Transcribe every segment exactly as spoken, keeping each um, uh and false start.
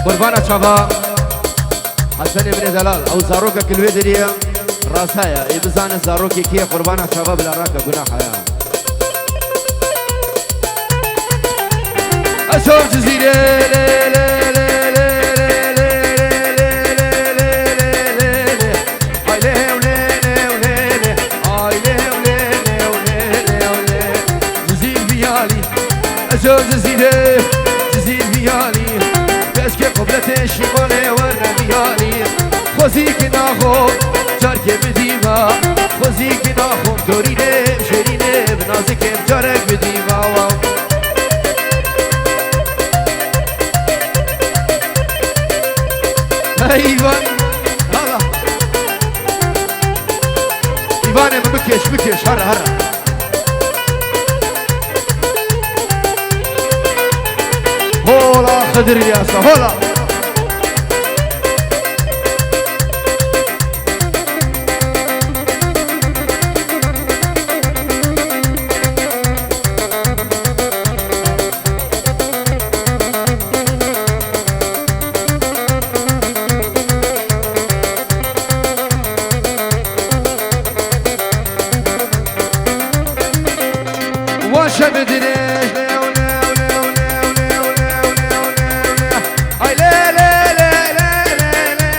Qurbana çava Hesenê min ê delal, ew zarokek li wê derê ye, rasa ye. Ê bizane zarokê kê ye, qurbana çava bila rake, gunaha ye. Eşo Cizîrê, lê, lê, lê. Ay lê, lê, lê, lê, lê. Ay lê, lê, lê, lê, lê, lê. Cizîr viyalî. Eşo Cizîrê, Cizîr viyalî. Keşke qubletê şimalê werne viyalî. Xwezî ki naxo, carkê bidî va. Xwezî ki naxo, dorînê, jêrînê, bi nazikê carek bidî va. Hey, Îvan, hala. Îvanê min bikêş, bikêş, hara, hara. Hola Xidir Yasa, hola. Wan şev dirêj, lew, lew, lew. Ay lê, lê, lê. Ay lê, lê,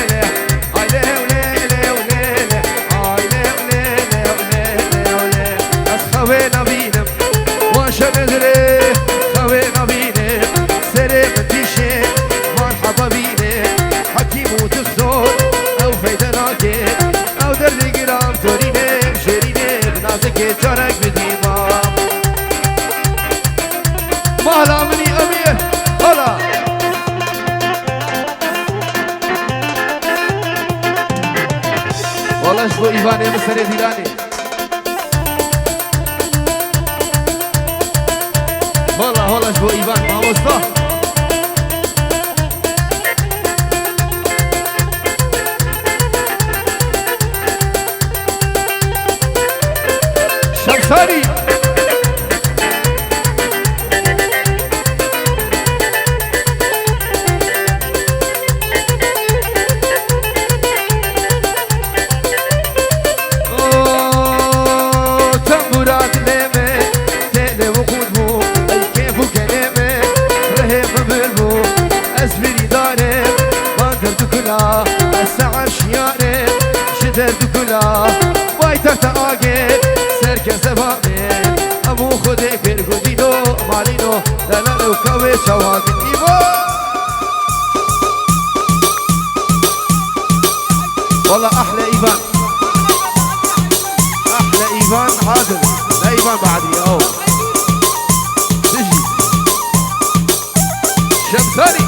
lê. Ay lê, lê, lê. Ay lê, lê, lê. Ez xewê nabînim. Wan şev dirêj, xewê nabînim. Serê min dîşê, merheba bîne. Hekîm û dixtor, ew feyde nake. Ew derdê giran, zorîne, jêrîne, bi nazikê carek bidî va. Mala minî Emîr, hala. Wala ji bo Îvanê min serê dîlanê. Hola, hola ji bo Îvan, mamosta. Şemsarî. O tembûra dilê min, tê lê û qût bû, ey kêf û gelê min, rihê min bir bû, ez birîndar im, van derdikula, ez saet şiyar im, ji derdikula, vay terta agê, ser kezeba min, hemû Xwedê kir gundîno, malîno, delal û kawê çawa gundî bû. Wala ehle Îvan. Ehle Îvan Adil. Ne Îvan Badî ya. Dijî. Şemsarî.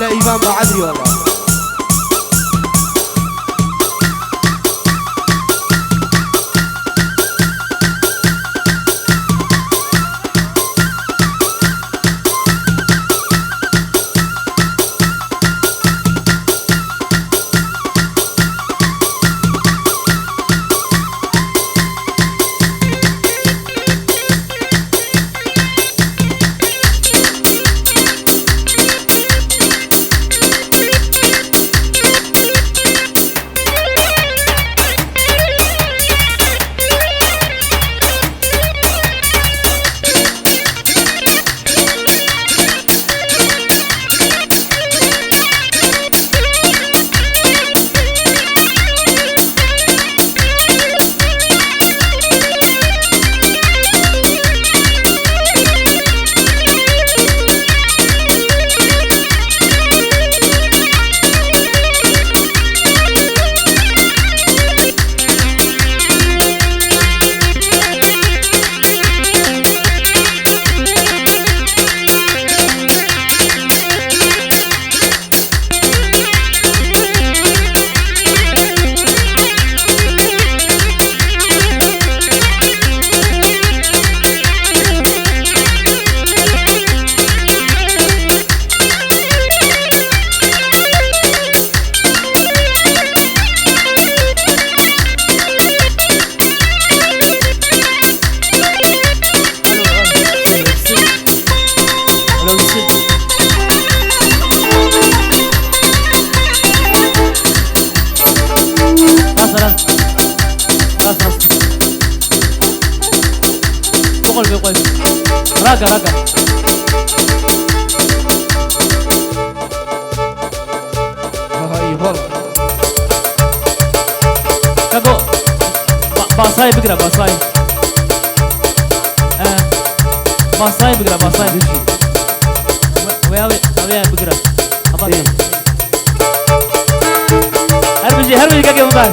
Îvan Baedrî wala. Raga, raga. Aha, iyi, bol. Kako, ba-, basayê bigire, basayê. Eh, basayê bigire, basayê. Wê, wê, wê bigire. Kapat. Her bijî, her bijî keke Ömer.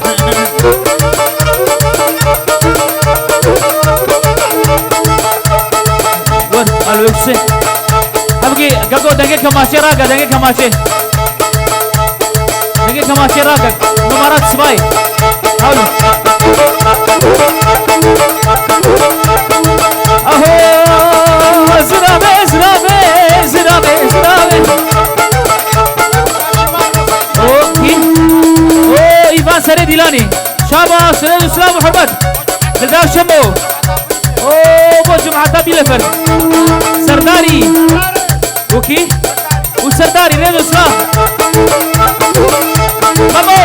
Wer, alo, yüksek. Hevgî, Gego, dengê kemaçê rage, dengê kemaçê. Dengê kemaçê rage. Numara sibay. Halo. Aho, zirabe, zirabe, zirabe, zirabe. O, kî? O, Îvan Serê Dîlanî. Şaba, Serê Dîlanî, Muhammed. Dildaş Şemo. O, bo cemaata Bielefeld. Serdarî. Wekî? Û Serdarî, rêz û silav. Memo.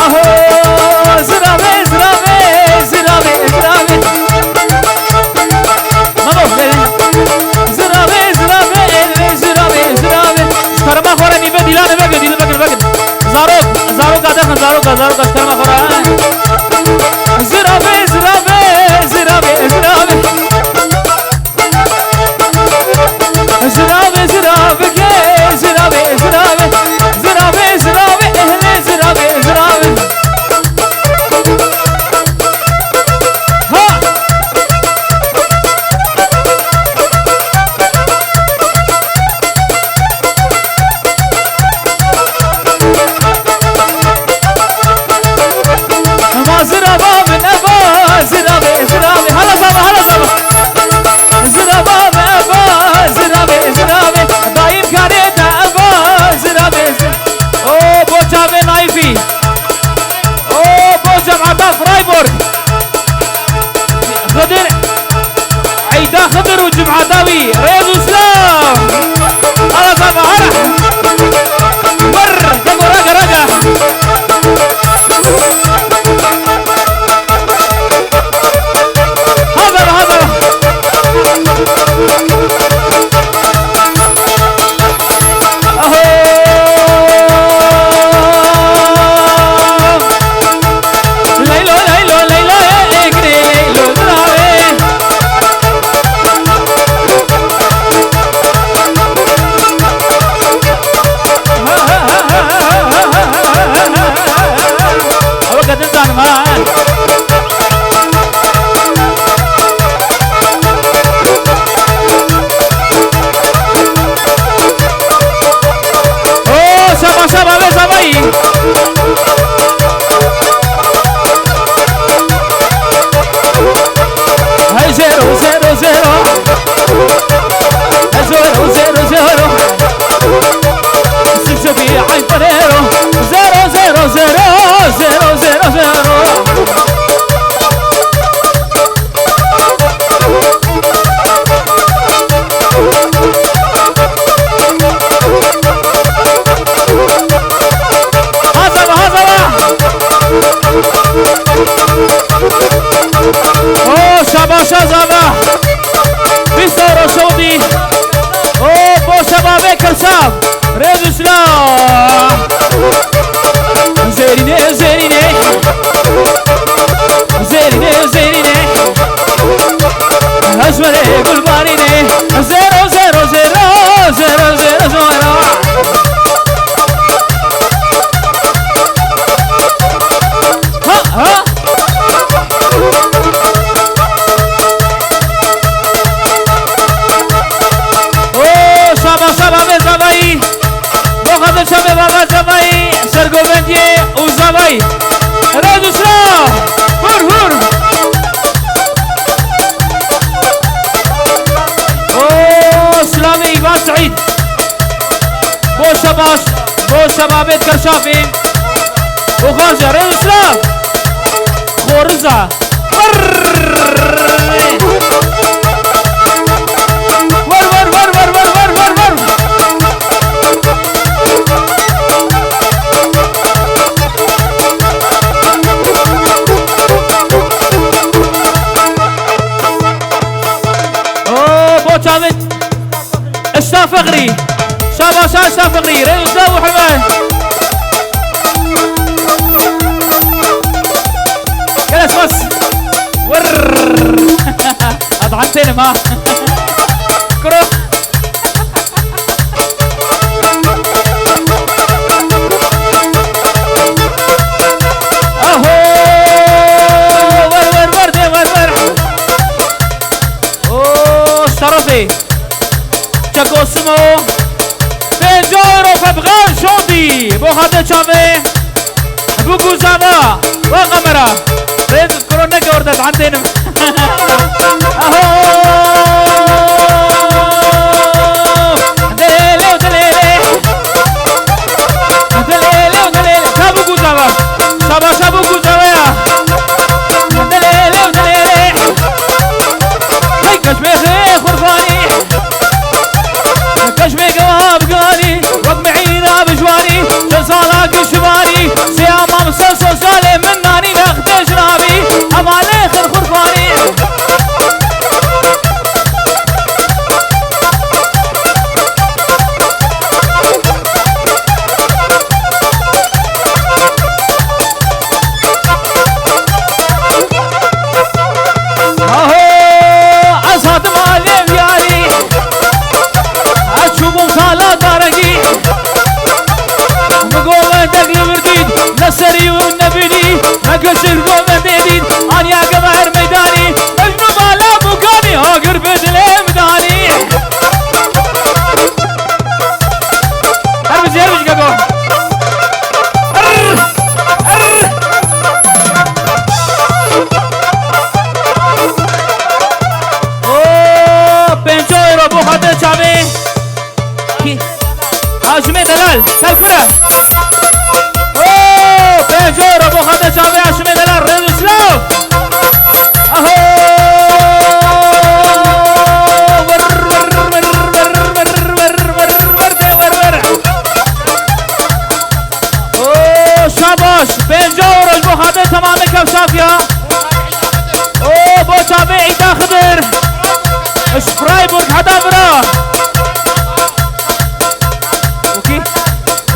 Aho, zirabe, zirabe, zirabe, zirabe. Memo, lê, lê. Zirabe, zirabe, zirabe, zirabe. Ji kerema xwe re nîve dîlan vegin, dîlan vegin, vegin. Zarok, zarok adexin, zarok, zarok, ji kerema xwe re. Zirabe, zirabe, zirabe, zirabe. Zirabe, zirabe, ke, zirabe, zirabe. Zirabe, zirabe, ehle, zirabe, zirabe. Ha! Ma ziraba min eva, zirabe, zirabe. Hala zaba, hala zaba. Ziraba min eva, zirabe, zirabe. Dayim kare da eva, zirabe, zirabe. O, bo çavê Naîfî. O, bo cemaata Freiburg. Xidir, Eyda Xidir û cemaata wî. Rêz û silav. Hala zaba, hala. Wer, raga, raga, raga. Hazır, hazır. Aho! Leylo, leylo, leylo, e, e, gire, leylo, zirave. Kerşaf, rêz û silav. Zêrîne, zêrîne. Zêrîne, zêrîne. Hezmerê gulbarîne. Zêro, zêro, zêro. Zêro, zêro, zêro. Ha, ha. Oo, şaba, şaba, bê zavayî. Bo xatir şabê baba zavayî, sergovendiyê û zavayî. Rêz û silav. Hur, hur. Oo, silavê Îva Seîd. Bo şebaş, bo şebabê Kerşafê. Û xarja rê û silav. Xoriza. Wer, wer, wer. Oo, bo çavê Eşraf Fixrî. Şabaş Eşraf Fixrî. Rê û silav û hurmet. Gel ez bas. Wırr. Adhan tenim ha. Kuro. Aho. Wer, wer, wer, de, wer, wer. Oo, şerefê. Çeko Simo. Pênc euro Febxan Şondî. Bo xatir çavê. Bû guzava. Wa kamera. Rêz kuro neke orada, dhan tênim. Aho. Dilêlê, dilêlê. Dilêlê, dilêlê. Ka bû guzava. Şabaşa bû guzava ya. Dilêlê, dilêlê. Hey, keşmêxê xurfanî. Keşmêke wa bi ganî, wek mihîna bi ciwanî, çend sala giştivanî, sê amam ser sosyalê min nanî, wextê jinabî, hevalê xirxurfanî. Aho, ez hatim alê viyarî. Ez çûbûm sala darengî. Min govendek li vir dît, ne serî û ne bînî. Me kesir govendê dît, aniya gever meydanî. Mecnû bala bûkanî, agir bi dilê min danî. Her bijî, her bijî keko. Err! Err! Oo, pêncî euro bo xatir çavê. Kî? Haşimê Delal, Telkura. Oo, pêncî euro bo xatir çavê Haşimê Delal, rêz û silav. Aho! Vir, vir, vir. Oo, şabaş. Pêncî euro ji bo xatir temamê Kevşafiya. Oo, bo çavê Îda Xidir. Ji Freiburg heta vira. Okey.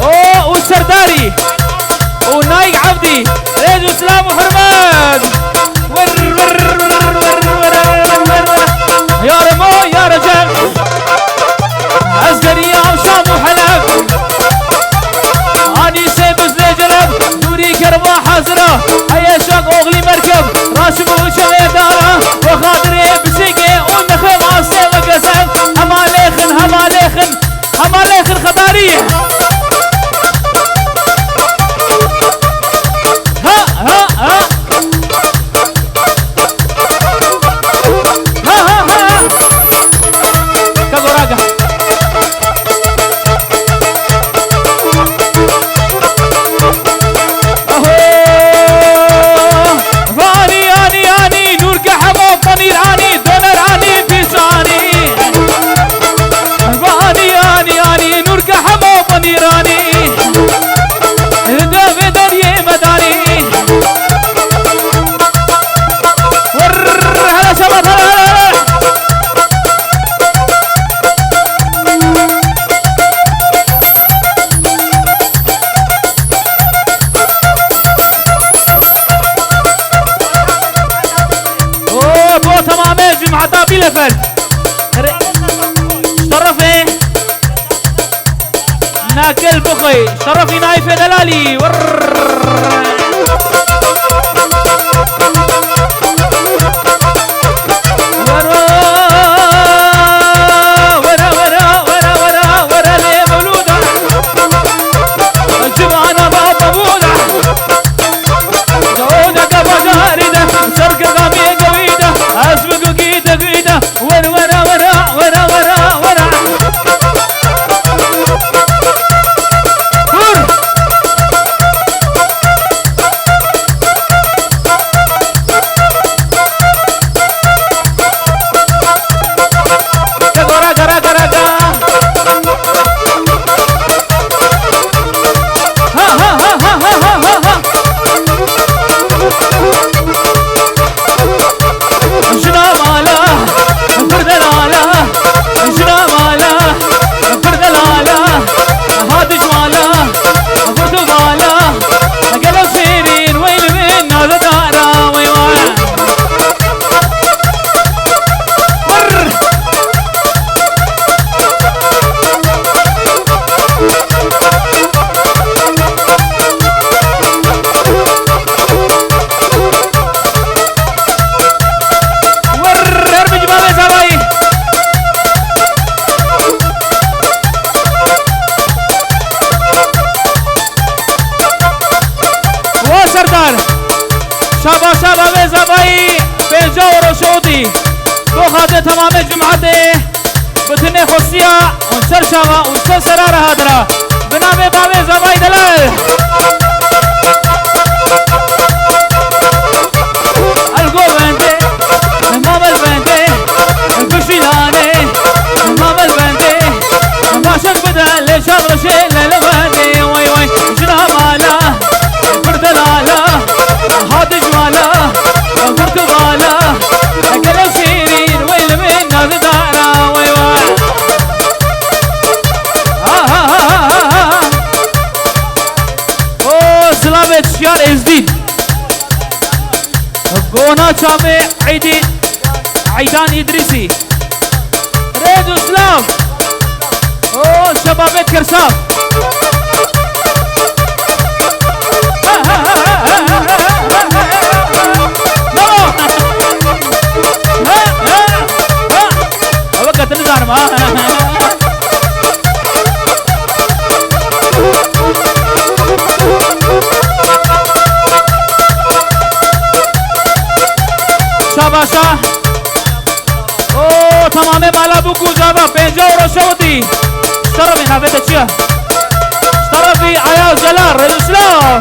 Oo, û Serdarî. Û Nayik Evdî. Rêz û silav û hurmet. Yare mo, yare cem. Ez deriyam Şam û Heleb. Anî sê biz lê celeb. Nûrî kerva hazira. Heye şak oxlî merkeb. Raşim û şayê dara. Bo xatirê pisîkê û nexê mastê ve kesem. Hema lêxin, hema lêxin. Hema lêxin xedarî. Ha, ha, ha. Ha, ha, ha. Ka goraka. Aho. Vanî, anî, anî, nûrke hemo panîr anî, doner anî, pîz anî. Vanî, anî, anî, nûrke hemo panîr Nakel bixwe. Şerefî Naîfê Delalî. Wrrr. Wera, wera, wera, wera, wera, wera lê mewlûda. Civana baba bûda. Oda ka bajarî de, ser girgamê gewî de, ez bi gugî de gwî de. Wera, wera, wera, wera, wera, wera. Vur. Raga, raga, raga, raga. Ha, ha, ha. Jina mala, bir delala, jina mala, bir delala, hadi jwala, bir dubala, gelo şirin, weyl min, nazadara, wey, wey. Vur! Vur! Her min cibavê zavayî. Wa Serdar, şabaşa bavê zavayî pênca û roşewtî. Bo xatir temamê cimatê, bi tinê xwestiya û ser çava û ser sera re hatira. Bi navê bavê zavayî delal. El govendê, ma belbendê, bişîlanê, ma belbendê, başek bide lê çavreşê lê li wendê, way way, jina mala, bir delala, hadi jwala, bir dubala, gelo şirin, weyl min nazidara, way way. Ha, ha, ha. O, silavê çiyar Êzdî. Bona çavê Eydî, Eydan Îdrîsî. Rêz û silav. O, şebabê Kirsav. Bravo. Ew ke tu nizanim ha. Şabaşa. O, temamê mala bûk û cava pênca û roşewtî. Şerefî navê te çi ye? Şerefî Ayaz Celal, rêz û silav.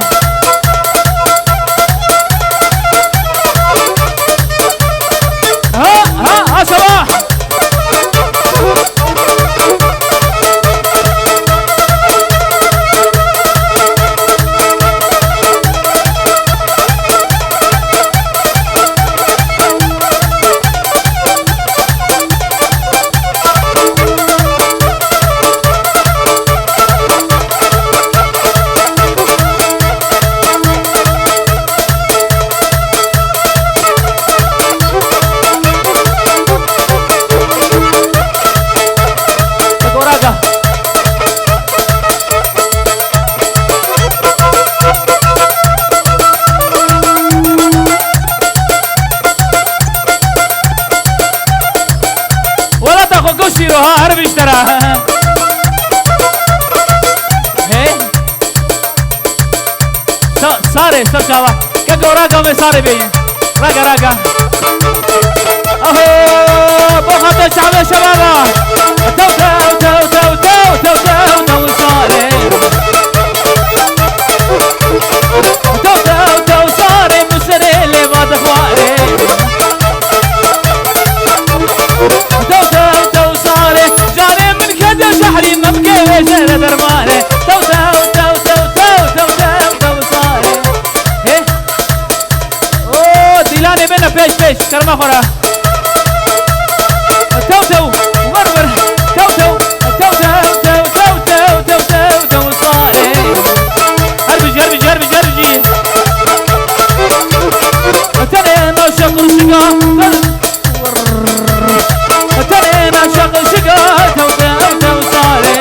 Ha, ha, ha, şeva. Welata xwe goştî ro ha, her bijî te re. Hey. Sa-, sarê, ser çava. Keko raga me sarê bêjin. Raga, raga. Aho, bo xatir çavê şebaba. Tew, tew, tew, sarê. Tew, tew, tew, sarê, min serê lê va dixwarê. Tew, tew, tew, sarê, canê min kete şehrî, me bike wê jere dermanê. Tew, tew, sarê. Hê. O, dîlanê min e pêş pêş, kerma xwe re. Tew, tew, wer, wer. Tew, tew, tew, sarê. Her bijî, her bijî, her bijî, her bijî. Tenê naşe qirşiga, tenê naşe qirşiga, tew, tew, tew, sarê.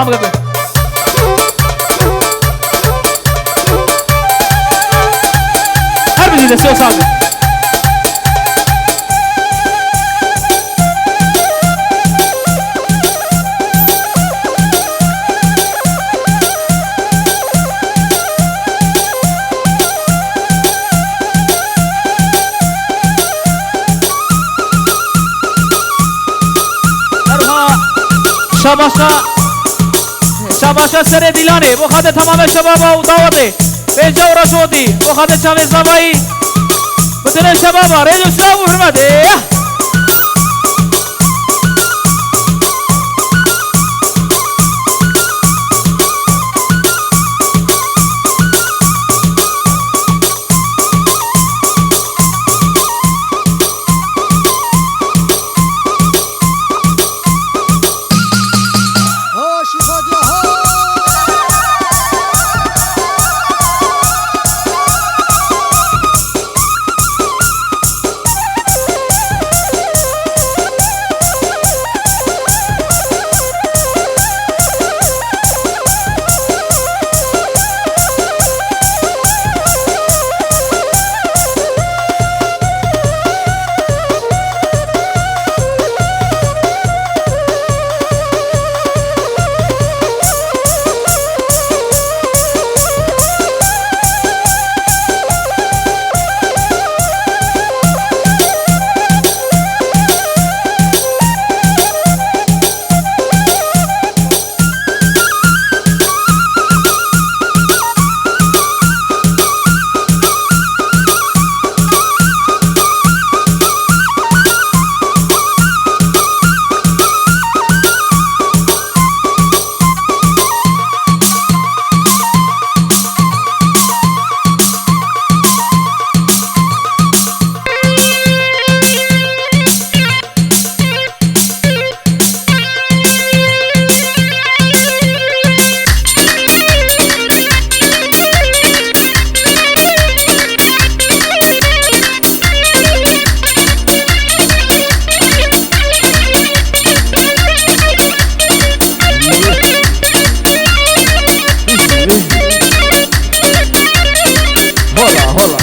Her bijî destê sağ be. Şabaşa, şabaşa serê Dîlanê, bo xatê tamamê şebaba û dawetê. Pênca û reş odî, bo xatê çavê zavayî. Bi dilê şebaba, rêz û silav û hurmetê. Hola, hola.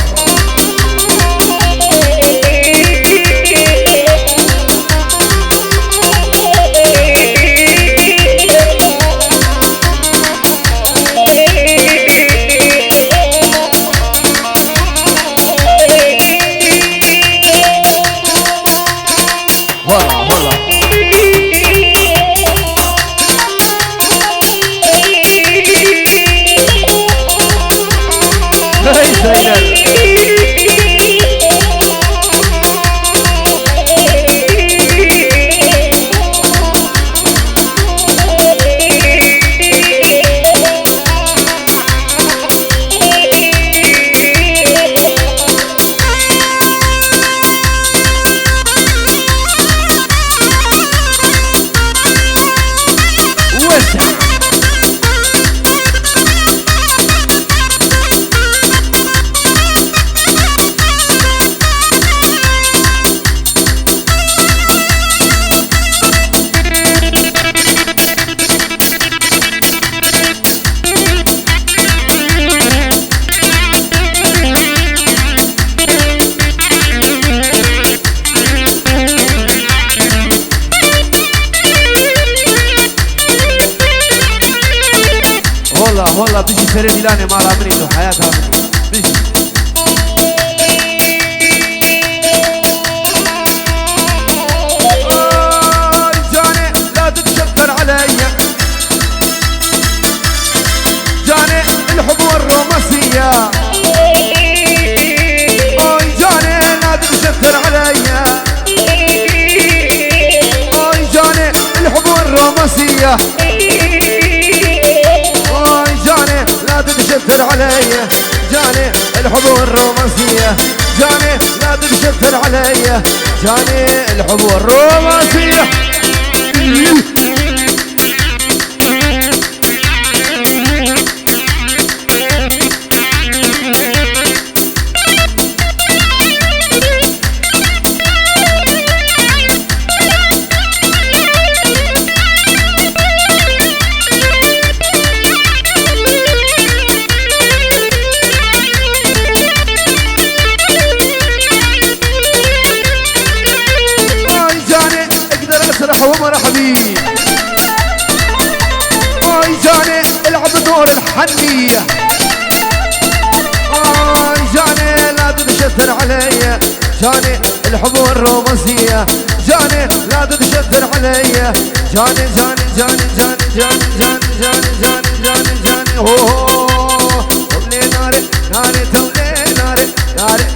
Hola, hola. Hey, Zeynep. Hola, hola, bijî serê Dîlanê mala min î do, heyata min î. Bijî. آي جاني لا تتشطر عليا. جاني الحب والرومانسية. آي جاني لا تتشطر عليا. آي جاني الحب والرومانسية. آي جاني لا تتشطر عليا. جاني الحب والرومانسية. جاني لا تتشطر عليا. جاني الحب والرومانسية. هو مرحبي. آي جاني العب دور الحنية. آي جاني لا تتشتر علي. جاني الحب والرومانسية. جاني لا تتشتر علي. جاني، جاني، جاني، جاني، جاني، جاني، جاني، جاني، جاني، جاني، هو. تولي ناري، ناري، تولي ناري، ناري،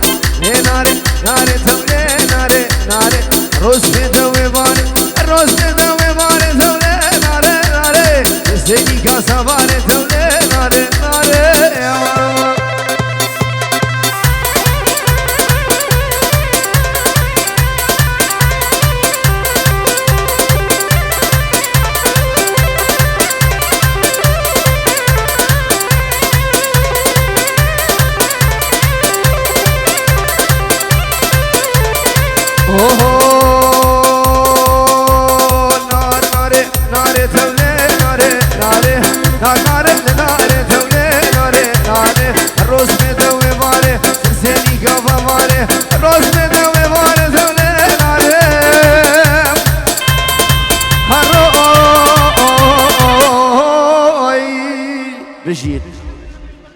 لي ناري، ناري، تولي ناري، ناري. روز في دوي باري، روز في دوي باري، تولي ناري، ناري. زيني كاسا باري، تولي ناري، ناري. Nare, nare, tewle, nare, nare, nare, nare, tewle, nare, nare, roz me dewe vare, seni gava vare, roz me dewe vare, tewle, nare. Haro, oy. Bijît.